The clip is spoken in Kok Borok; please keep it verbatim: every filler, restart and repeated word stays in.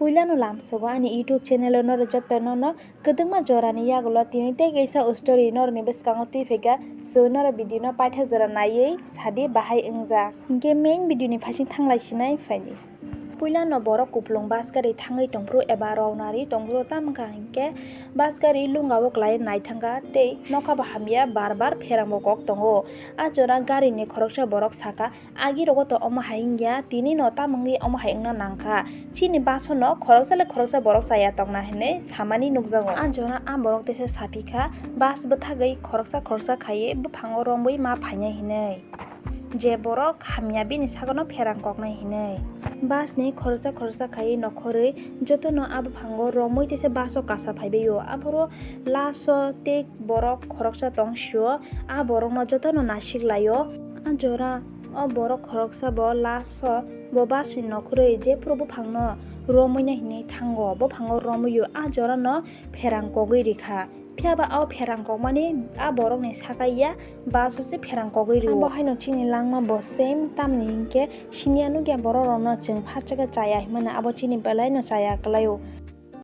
Puilano lamsogo ani YouTube channel o norok jotono no kwdwkma jorani yagulo tini tei kaisa story norokni bwskango twi phaikha, so norok video no paithak jora naiwi sadi bahai wngjak. Hinkhe main video ni phaising thanglai sinai phaidi. Puilano borok kupulung bus gari thangwi tongphuru eba rok nari tongphuru, tamo wngkha hinkhe bus gari lungao kwlai nai thangkha tei nokha bo hamya bar bar pherangbo kok tongo. A jora gari ni khoroksa borok sakha, "Agi rogo to omo hai wngya, tini no tamo wngwi omo hai wngna nangkha? Chini bus no khoroksa le khoroksa borok chaya tongna," hinwi samani nukjago. A jora a borok teisa saphikha, bus bwthagwi khoroksa khoroksa khaiwi buphango romwi ma phainai hinwi. Je borok hamya bini sagono pherang koknai hinwi. Bus ni khoroksa khoroksa khaiwi nokhorwi jotono a buphango romwi teisa bus o kasa phaibaio. Aphuru last o tei borok khoroksa tong sio, a borokno jotono nasik laio. A jora o borok khoroksa bo last o bo bus ni nokhorwi jephuru buphangno romwi na hinwi thango, buphango romwio a jorano pherang kogwi rikha. Phiya ba o pherang kokmani a borokni saka ya bus o se pherang kogwi rio. Abo haino chini langma bo same, tamni hinkhe siniya nukya borok rokno chwng pharchakhe chaya hinmano, abo chini belaino chaya kwlaio.